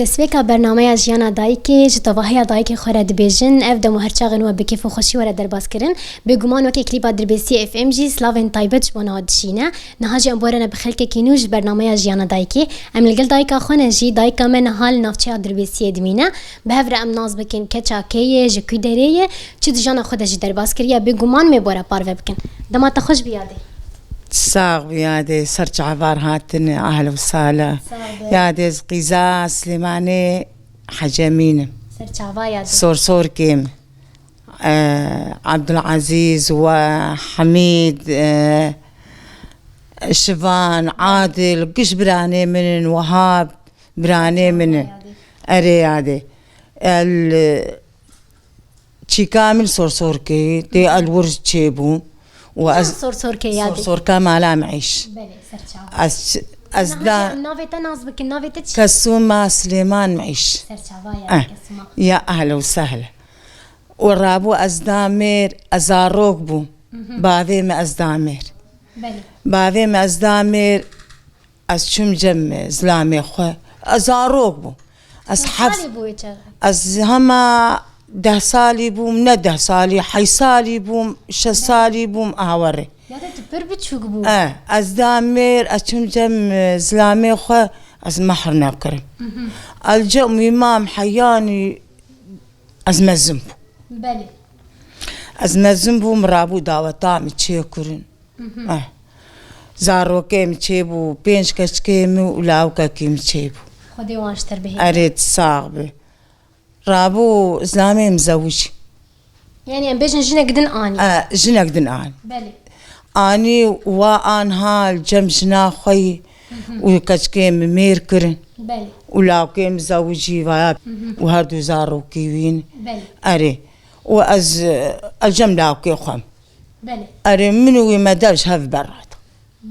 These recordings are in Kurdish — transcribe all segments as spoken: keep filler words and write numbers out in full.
Destpêka bernameya Jiyana Dayikê ji tevahiya dayikê xwe re dibêjin, ev dem û her çaxên we bi kêf û xweşî were derbas kirin. Bêguman weke klîba Dirbêsiyê F M jî slavên taybet ji bo nawa dişîne. Niha jî em borene bi xelkekî nû ji bernameya Jiyana Dayikê. Em li gel dayika xwe ne jî, dayika me niha li navçeya Dirbêsiyê dimîne. Bi hev re em nas bikin keça kê ye, ji kû derê ye, çi di jana xwe de jî derbas kiriye, bêguman mê bore parve bikin. Dema te xweş bi yadê. Sax bi yadê, ser çavar hatine, ahle û sala. Sax be. Yadê ez qîza Silêmanê Hecemîn im. Ser çava yadê. Sorsorkê me. Ee, Abdulazîz we Hemîd, ee, Şivan, Adil, giş biranê min in, Wehab, biranê min in. Yadê. Erê yadê. El, çîka min Sorsorkê, tê el wir çêbû. Û ez Sorsorkê yadê. Sorsorka mala Meîş. Belê, ser çava. Ez, ez Niha da jî em navê te nas bikin, navê te çi? Kesûma Silêman Meîş. Ser çava Eh, yadê, Kesûma. Ya ehle û sehle. Û rabû ez da mêr, ez zarok bûm. Mhm. Bavê me ez da mêr. Belê. Bavê me ez da mêr, ez çûm cem zilamê xwe. Ez zarok bûm. Ez Çend heft, salî bû wê çaxê? Ez hema deh salî bûm, ne deh salî, heyt salî bûm, şeş salî bûm, awerê. Ya de tu pir biçûk bû. E, ez da mêr, ez çûm cem zilamê xwe, ez mehr nekirim. Mhm. El cem wî mam heyanî, Ez mezin bûm. Belê. Ez mezin bûm, rabû daweta min çêkirin. Mhm. Eh. Zarokê min çêbû, pênc keçikê min û lawikekî min çêbû. Xwedê wan ji te re bihêle. Erê, tu sax be. Rabû zilamê min zewicî. Yanî em bêjin jinek din anî. Eh, jinek din anî. Belê. Anî û wa anha li cem jina xwe yî Mhm. û keçikê min mêr kirin. Belê. Û lawkê min zewicî vaya Mhm. û her du zarokî wî ne. Belê. Erê. Û ez, ez cem lawkê xwe me. Belê. Erê, min û wî me dev ji hev berada.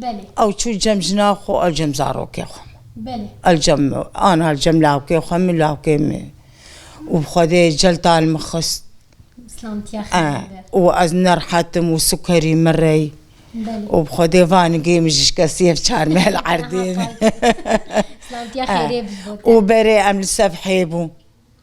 Belê. Ew çû cem jina xwe, ez cem zarokê xwe me. Belê. Ez cem, anha li cem lawkê xwe me, lawkê min. Û bi Xwedê celta li min xist. Silamtiya Eh, xêrê be. û ez nerhetim û sukerî min rey. Belê. Û bi Xwedê vanigê min ji şikestiyê bi çar meh li erdê Aha, min. Silamtiya Eh, xêrê bi bo te. Û berê em li Sefhê bûn.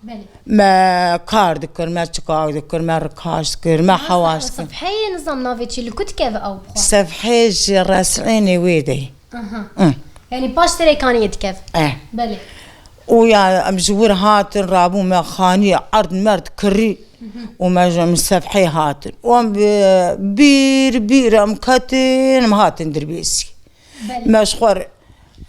Belê. Me kar dikir, me çikak dikir, me rikaş dikir, me Aha, hewaş dikir. Sefheyê nizam navê çi, li ku dikeve ew bi xwe? Sefhê ji resînê wê de ye. Aha. Hı. Yanî paş Serêkaniyê dikeve. Eh. Belê. Û ya em ji wir hatin, rabû me xanî erd merd kirî Mhm. û me ji, em Sefhê hatin. Û em bi bîr, bîr em ketin, em hatin Dirbêsî. Belê. Me ji xwe re,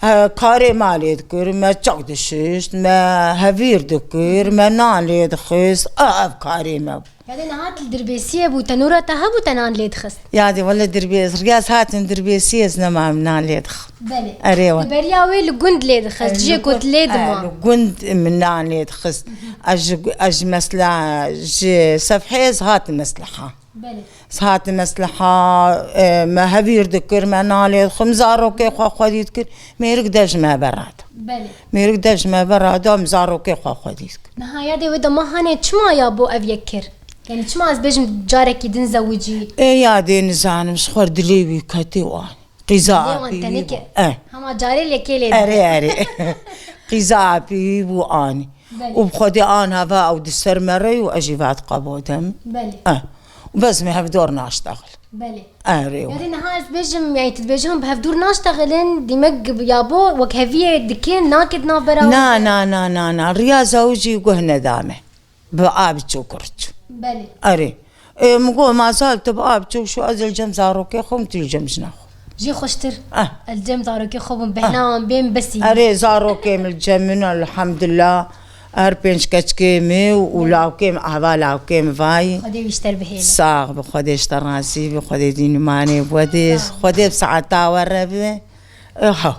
he, karê me lê dikir, me çak dişişt, me hevîr dikir, me nan lê dixist. A, ev karê me bû. Yadê niha tu li Dirbêsiyê bû, tenûra te hebû te nan lê dixist? Yadê wele Dirbês, riyaz hatin Dirbêsiyê ez nema min nan lê dixim. Belê. Erê we. Li beriya wê li gund lê dixist, Erê, cihê li ku gund, tu lê e, dima. Li gund min nan lê dixist. Ez ji, ez ji mesela ji Sefhê ez hatim Mesliha. Belê. Ez hatim Mesliha, e, me hevîr dikir, me nan lê dixim, zarokê xwe xwedî dikir, mêrik dev ji me berada. Belê. Mêrik dev ji me berada, em zarokê xwe xwedî dikir. Niha yadê wê dema hanê çima ya bo ev yek kir? Yanî çima ez bêjim carekî din zewicî? Ê yadê nizanim, ji xwe dilê wî ketê û anî. Qîza Dilê wan apî wî tenike. Bû. Eh. Hema carê lekê lê Erê, dide. Erê. Qîza apî wî bû anî. Belê. Û bi Xwedê an heva ew di ser me re û ez jî vat qebodem. Belê. Eh. Û bes me hevdor naştexil. Belê. Erê. Yadê niha ez bêjim, yanî tu dibêjin bi hevdûr naştexilin, dîmek ya bo wek heviyê dikin, nake di nav bera Na, wan de? Na, na, na, na. Riya zewicî guh nedame. Bi a biçûk riç. Belê. Erê. Ê, min got, "Mazal tu bi a biçûk şû, ez li cem zarokê xwe, min tu li cem jina xwe." Jê xweştir. Ah. El cem zarokê xwe bûn, Ah. behna wan bêm besî. Erê, zarokê min li cem min, elhamdulillah. Her pênc keçikê min û Belê. lawkê min, ava lawkê min vayî. Xwedê wî ji te re bihêle. Sax bi, Xwedê ji te razî bi, Xwedê dîn û manê wedê, Sax. Xwedê bi saeta we re bi. Eha.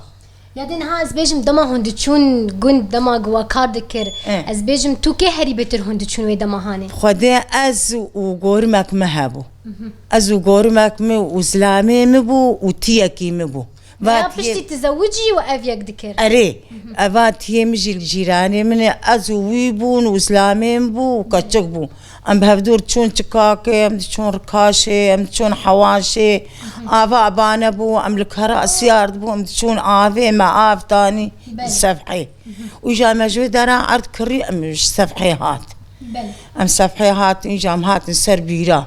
Ya dê niha ez bêjim dema hûn diçûn gund, dema ku we kar dikir, Eh. ez bêjim tu kê herî bêtir hûn diçûn wê dema hanê? Xwedê ez û gorimek me hebû. Mhm. Ez û gorimek me û zilamê me bû û tiyekî me bû. Va Veya tiyê piştî tu zewicî we ev yek dikir? Erê, Mhm. eva tiyê min jî li cîranê min e, ez û wî bûn û zilamê min bû û keçik bû. Em bi hevdûr çûn Çikakê, em diçûn Rikaşê, em diçûn Hewaşê. Ava bane bû, em li Kera Siyar dibû, em diçûn avê me av danî Belê. Sefhê. Û îja me ji wê dera erd kirî, em ji Sefhê hat. Belê. Em Sefhê hatin, îja em hatin ser Bîra.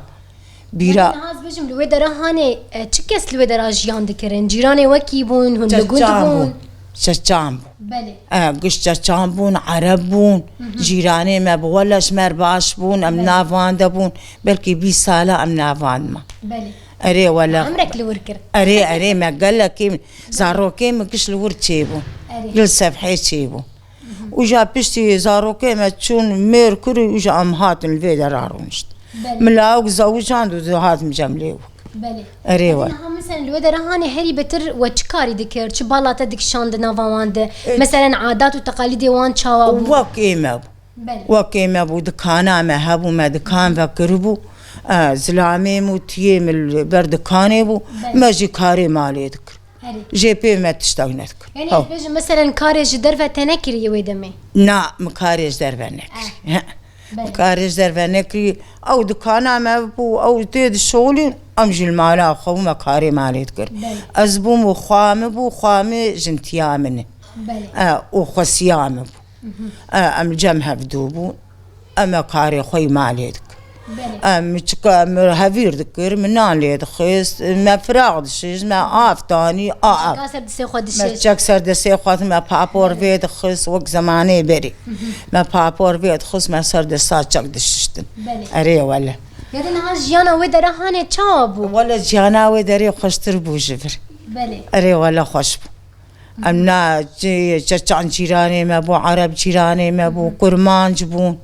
Bîra. Belê, niha ez bêjim, li wê dera hanê, e, çi kes li wê dera jiyan dikirin? Cîranê wekî bûn, hûn li gund Çeçan bûn? bûn. Çeçan bûn. Belê. E, giş Çeçan bûn, Ereb bûn. Cîranê me bi wele ji me re baş bûn, em Belê. nav wan de bûn. Belkî bîst sala em nav wan de me. Belê. Erê wele. Emrek li wir kir. Erê, erê, me gelekî, zarokê min giş li wir çêbûn. Erê. Li Sefhê çêbûn. Û ja piştî zarokê me çûn mêr kir û ja em hatin li vê dera rûnişt. Belê. Min lawik zewicand û hatim cem lêwik. Belê. Erê we. Niha mesela li wê dera hanê herî betir we çi karî dikir? Çi bala te dikişand di nava wan de? E, Meselen adat û teqalîdê wan çawa bû? Wek ê me bû. Belê. Wek ê me bû, dikana me hebû, me dikan vekiribû. E, zilamê min û tiyê min li ber dikanê bû. Belê. Me jî karê malê dikir. Herî. Jê pê me tiştek nedikir. Yanî Haw. ez bêjim, meselen karê ji derve te nekiriye wê demê? Na, min karê ji derve nekirî. Eh. He. Belê. Min karê ji derve nekirî. Ew dikana me bû, ew tê dişolîn, em jî li mala xwe bû, me karê malê dikir. Belê. Ez bûm û xwa min bû, xwa min jintiya min e. Belê. E, û xwesiya min bû. E, em cem hevdû bûn. Em me karê xwe yî malê dikir. Belê. Em çika em hevîr dikir, min nan lê dixist, me firaq dişist, me av tanî, a, a. Çeka ser distê xwe Me dişist. çek ser destê xwe, me papor vê dixist, wek zemanê berê. Me papor vê dixist, me ser desta çek dişiştin. Belê. Erê wele. Ya de niha jiyana wê dere hanê çawa bû? Wele jiyana wê derê xweştir bû ji vir. Belê. Erê wele xweş bû. Em na çi-, çeçan cîranê me bû, ereb cîranê me bû, kurmanc bûn.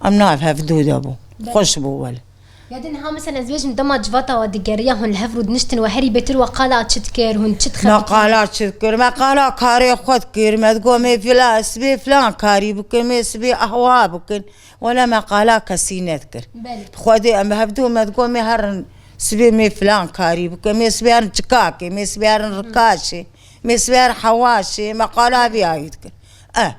Em nav hevdû de bûn. Belê. Xweş bû wele. Ya de niha mesela ez bêjim dema civata we digeriya hûn li hev rûdiniştin we herî bêtir we qala çi dikir, hûn çi dixebitî? Me qala çi dikir? Me qala karê xwe dikir. Me digot mê fila, sibê filan karî bikin, mê sibê ehwa bikin. Wele me qala kesî nedikir. Belê. Xwedê em bi hevdû me digot mê herin sibê mê filan karî bikin, mê sibê herin çikakê, mê sibê herin rikaşê. Mêsver Hewaşê, me qala vî ayî dikir. Eh,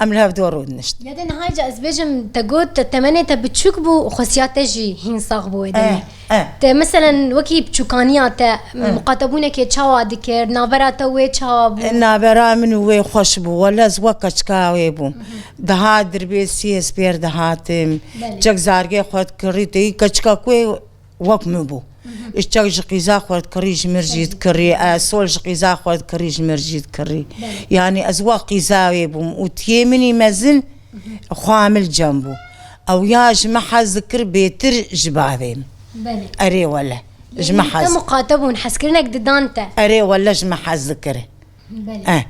em li hev dor û dinişt. Ya de niha ca ez bêjim, te got, te temenê te biçûk bû, xwesiya te jî hîn sax bû wê demê. Eh, eh. Te, meselen, wekî biçûkaniya te, Eh. miqatebûnekê çawa dikir, navbera te wê çawa bû? Eh, navbera min û wê xweş bû. Wele ez wek keçika wê bûm. Mhm. Dihat dirbê siyê spêr dihatim. Belê. Çek zargê xwe dikirî, te yî keçika ku wê wek min bû. Mhm. Ji çek ji qîza xwe dikirî, ji mir jî dikirî, e, sol ji qîza xwe dikirî, ji mir jî dikirî. Belê. Yanî ez wek qîza wê bûm û tiyê min î mezin Mhm. xwe min li cem bû. Ew ya ji min hez dikir bêtir ji bavê min. Belê. Erê wele. Ji min Yanî hez te muqate bûn, hezkirinek didan te. Erê wele ji min hez dikir. Belê. Eh.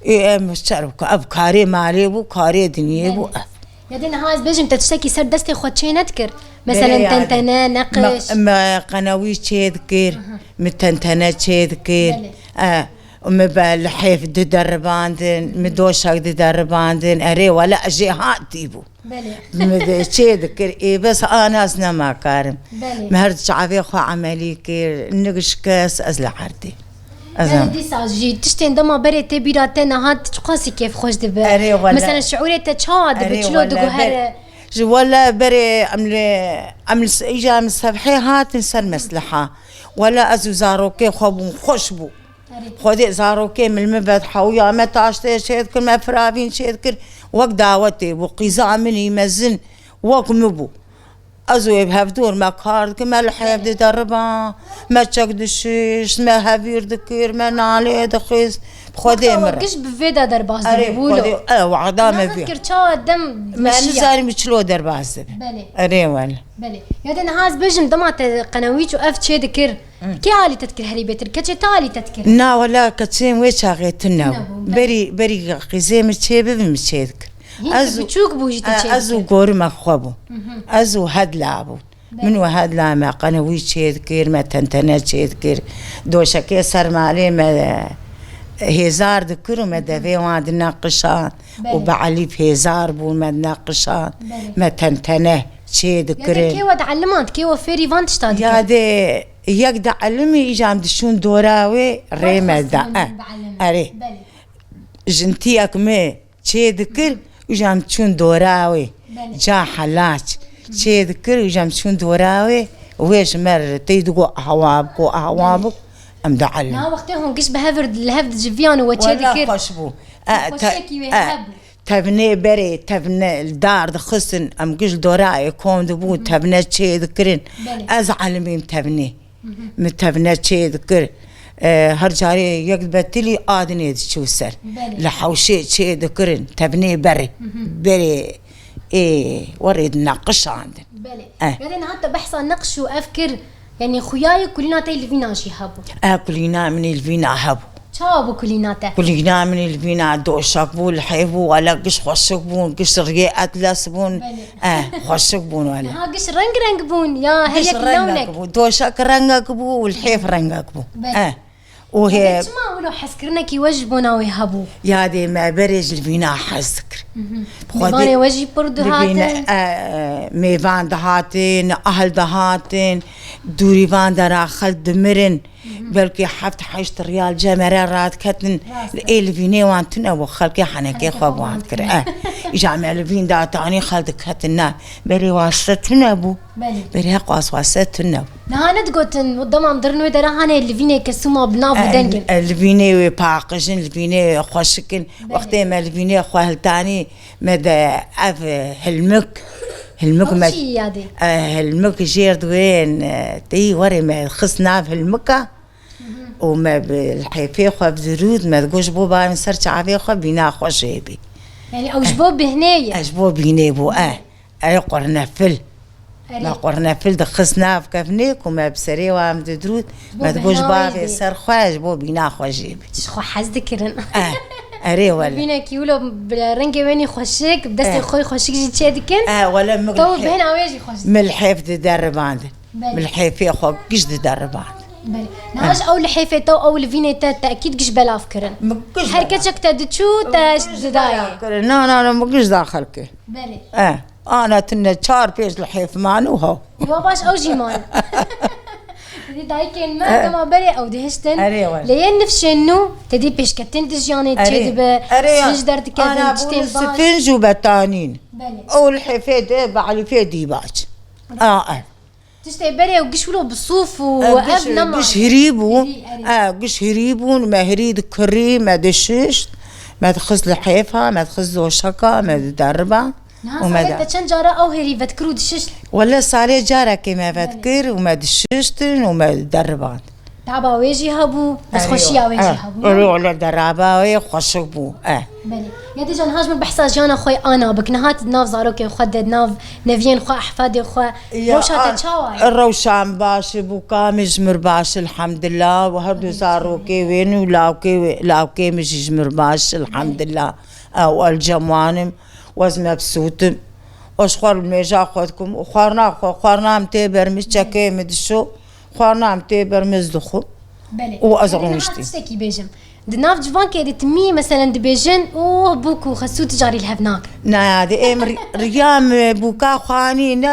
Ê, em çer bû, ev karê malê bû, karê dinyê bû, Belê. ev. Ya de niha ez bêjim, te tiştekî ser destê xwe çê nedikir? Meselen, Belê, ya de. tentene, neqiş. Me, me qenewî çê dikir, Aha. me tentene çê dikir. Belê. E, me be lihêf dideribandin, me doşek dideribandin. Erê, wele jê hatî bû. Belê. Me de çê dikir, ê bes ana ez nema karim. Belê. Me her çavê xwe emelî kir, nik şikes ez li erdê. Ez Belê em. dîsa jî tiştên dema berê tê bîra te niha tu çiqasî kêfxweş dibe? Erê wele. Mesela şiûrê te çawa dibe? Erê Çilo wele, diguhere? ber-, Ji wele berê em li, em li s-, îja em li Sevhê hatin ser mesleha. Wele ez û zarokê xwe bûn, xweş bû. Erê. Xwedê zarokê min li min ve hewya me taştê çê dikir, me firavîn çê dikir. Wek dawetê bû. Qîza min î mezin wek min bû. Ez û ê bi hevdûr me kar dikir, me li heyv dideriba, me çek dişişt, me hevîr dikir, me nalê dixist. Xwedê Wexta min we re. giş bi vê de derbas Erê dibû, Xwedê, lo. e, wada me Niha vê. kir çawa dem Me meşiya. nizanî min çilo derbas dibe. Belê. Erê wele. Belê. Ya de niha ez bêjim dema te qenewî çû ev çê dikir. Hı. Kê alî te dikir herî bêtir? Keçê te alî te dikir? Na, wela keçê wê çaxê tune bû. Tune bû, belê. Berî, berî qîzê min çê bibin min çê dikir. Hîn Ez tu û, biçûk bû jî tu e, çê ez û dikir. gorima xwe bû. Hı hı. Ez û hedla bû. Belê. Min û hedla me qenewî çê dikir, me tentene çê dikir. Doşekê ser malê me hêzar dikir û me devê wan dineqişand. Belê. Û bi elîf hêzar bûn, me dineqişand. Belê. Me tentene çê dikir. Ya de kê we diellimand, kê we fêrî van tişta dikir? Ya de yek diellimî, îja em diçûn dora wê rê me da. Xwestin Eh, biellimin. Erê. Belê. Jintiyek me çê dikir, îja em çûn dora wê. Belê. Ca helaç. çê dikir, îja em çûn dora wê, wê ji me re tê digot, "Awa biko, awa bik", em dielin. Niha wextê hûn giş bi hev re li hev diciviyan û we çê dikir. Wele xweş bû. E, te-, Xweşiyekî wê e, hebû. Tevnê berê, tevne li dar dixistin, em giş li dora wê kom dibûn, tevne çê dikirin. Belê. Ez elimîm tevnê. Min tevne çê dikir. E, her carê yek dibe tilî a dinê diçû ser. Belê. Li hewşê çê dikirin, tevnê berê. Berê, ê, werê dineqişandin. Belê. Eh. Yadê niha te behsa neqş û ev kir, yanî xuya ye kulîna te li vîna jî hebû. Eh, kulîna min li vîna hebû. Çawa bû kulîna te? Kulîna min li vîna doşak bû, lihêf bû, wele giş xweşik bûn, giş riyê etles bûn. Belê. Eh, xweşik bûn wele. Niha giş reng reng bûn, ya her yek lewnek. Giş rengek bû, doşak rengek bû û lihêf rengek bû. Belê. Eh. Û hê. Çima wilo hezkirinekî we ji bona wê hebû? Yadê me berê ji li vîna hez dikir. Mhm. Mêvanê we jî pir dihatin? Li vîna, eh, mêvan dihatin, ahl dihatin, dûrîvan dera xelk dimirin. Belkî heft heşt riyal cemere radiketin. Rast e. Ê li vînê wan tune bû, xelkê henekê xwe bi wan dikir. Eh, îja me li vîn datanî xelk diketin ne. Berê wase tune bû. Belê. Berê heqas wase tune bû. Niha nedigotin, dema em dirin wê dera hanê li vînê kesûma bi nav û deng in. Eh, li vînê wê paqij in, li vînê wê xweşik in. Belê. Wextê me li vînê xwe hiltanî, me de ev, e, hilmik, hilmik me, çi yadê? E, hilmik jêr diwên, e, teyî werê me xist nav hilmika. Û me bi lihêfê xwe bi dirûd, me digot ji bo bavên ser çavê xwe bîna xwe jê bî. Yanî ew ji bo bihnê ye? E, ji bo bînê bû, e. Erê qurnefil. Erê. Me qurnefil dixist nav kevnê ku me bi serê wan didirûd, me digot ji bavê ser xwe, ji bo bîna xwe jê bî. Ji xwe hez dikirin. Eh, erê wele. Bînekî wilo bi rengê wênî xweşik, bi destê xwe xweşik jî çê dikin. Eh, wele min. Taw bihên awê jî xweş dikin. Min lihêf dideribandin. Belê. Min lihêfê xwe giş dideribandin. Belê. Niha ji ew lihêfê te û ew li vînê te tekîd giş belav kirin. Her keçek te diçû te didayê. Na, na, na, min giş da xelkê. Belê. Eh. Ana tune çar pênc lihêf man û haw. Yo baş ew jî man. Dî dayikên me dema berê ew dihiştin. Erê wele. Lê yên nifşên nû te dî pêşketin di jiyanê çê dibe. Erê ya. Sifinc derdike din tiştên baş. Sifinc û betanîn. Belê. Ew lihêfê de be'lîfê dîbaç. A, ev. Tiştê berê û giş wilo bi sûf û ev nema. Giş hirî bû. Hirî, erê. E, giş hirî bûn, me hirî dikirî, me dişişt, me dixist lihêfa, me dixist doşeka, me dideriba. Niha salê te çend cara ew hêrî vedkir û dişişt? Wele salê carekê me vedkir û me dişiştin û me deriband. Taba wê jî hebû, destxweşiya wê jî hebû. Erê, wele deraba wê xweşik bû. Eh. Belê. Ya dî can haj min behsa jiyana xwe ana bik. Niha tu di nav zarokên xwe de, di nav neviyên xwe, ehfadê xwe, rewşa te çawa ye? Rewşa min baş e, bûka min ji mir baş, elhamdillah. Û her du zarokê wê û lawkê wê, lawkê min jî ji mir baş, elhamdillah. Ew el cem wan im. Wez mebsût im. Û ji xwe li mêja xwe dikim û xwarina xwe, xwarina min tê ber min, çekê min dişo, xwarina min tê ber min ez dixwim. Belê. Û ez rûniştîm. Tiştekî bêjim. Di nav civankê de timî, meselen, dibêjin, "Oh, bûk û xesû tu carî li hev nakin." Na, ya, di êm ri-, riya min bûka xwe anî, ne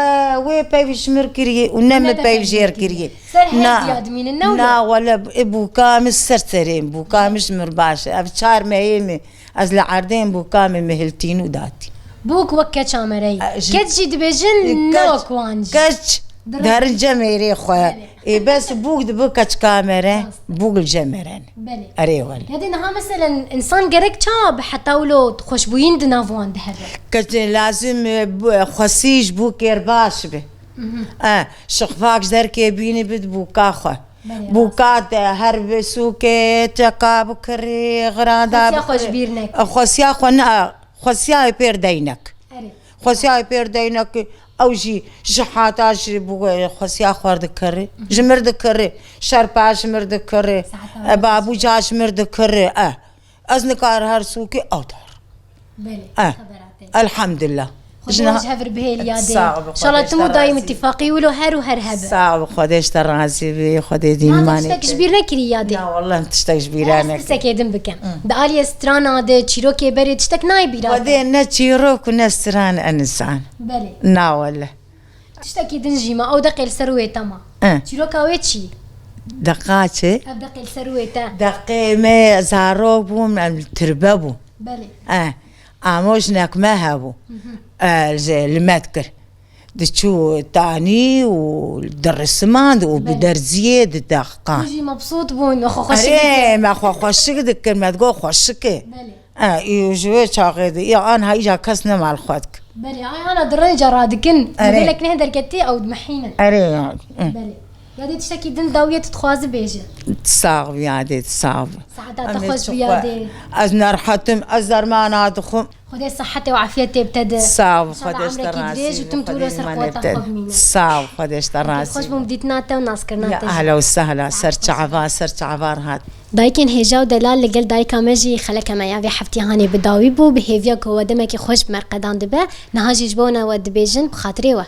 wê peyv ji mir kiriye û ne min peyv jêr kiriye. Ser hevdiya dimînin, ne wilo? Na, wele, e, bûka min ser serê min, bûka min ji mir baş e. Ev çar mehê min. Ez li erdê me bûka min mihiltîn û datî. Bûk wek keça me re ye. E, ji- Keç jî dibêjin, e, ne keç, wek wan jî. Keç, di herin cem mêrê xwe. Belê. Ê, bes bûk dibe keçika me re, rast e, bûk li cem me re ne. Belê. Erê wele. Ya dê niha meselen, însan gerek çawa be heta wilo xweşbûyîn di nav wan de hebe? Keç lazim, e, bu, e, xwesî ji bûkê re baş be. Mhm. E, şixfak ji derkê bînî bid bûka xwe. Belê, rast. Bûka te her bi sûkê, çeka bikirî, xirada bikirî. Xwesiya xwe ji bîr nekir. Xwesiya xwe ne, xwesiya wê pêr deynek. Erê. Xwesiya wê pêr deynek, ew jî ji hata ji bû, xwesiya xwe dikirî. Mhm. Ji mir dikirî, şerpa ji mir dikirî, e, babûca ji mir dikirî, e. Ez nikar her sûkê ew dar. Belê, eh, xebera te. Elhamdülillah. Xwedê ji hev re bihêlî ya dê. Sağ ol, Xwedê. Şala tim û dayîm îtîfaqî wilo her û her hebe. Sağ ol, Xwedê ji te razî bî, Xwedê dîn manê. Tiştek ji bîr nekirî ya dê? Na, wallah, tiştek ji bîr nekirî. Ez pisekê din bikim. Hı. Di aliyê strana de, çîrokê berê tiştek nayê bîra te? Xwedê ne çîrok û ne stran e nisan. Belê. Na, wallah. Tiştekî din jî ma, ew deqê li ser wê te ma. Eh. Çîroka wê çi? Deqa çi? Ev deqê li ser wê te. Deqê me zarok bûm, em li tirbe bû. Belê. Eh. Amo jinek me hebû. Mhm. Eh, ji, li me dikir. Diçû tanî û dirismand û bi Belê. derziyê didaxqa. Hûn jî mebsût bûn, xwe xweşik Erê, dikin. me xwe xweşik dikin, me digot xweşik e. Belê. E, î ji wê çaxê de, î anha îca kes nema li xwe dik. Belê, ay ana di rêca radikin. Erê. Gelek neh derketî ew dimehînin. Erê ya. Hı. Belê. Yadê tiştekî din dawiyê tu dixwazi bêje. Sax bi yadê, sax bi. Saeta te Em ê xweş çi bi xwe-, yadê. Ez nerhetim, ez dermana dixwim. Xwedê sihetê û afiyetê bi te de. Sax bi, İnşallah Xwedê ji te emrekî razî dirêj û bi, tim tu Xwedê ro ser îmanê bi qeweta te. xwe bimîne. Sax bi, Xwedê ji te razî Xweş bûm bi. dîtina te û naskirina Saet te. Helal, sehla, ser çava, ser çava hat. Dayikên hêja û delal li gel dayika me jî xeleke me ya vê heftî hanê bi dawî bû, bi hêviya ku we demekî xweş bi me re qedan dibe, niha jî ji bo we dibêjin bi xatirê we.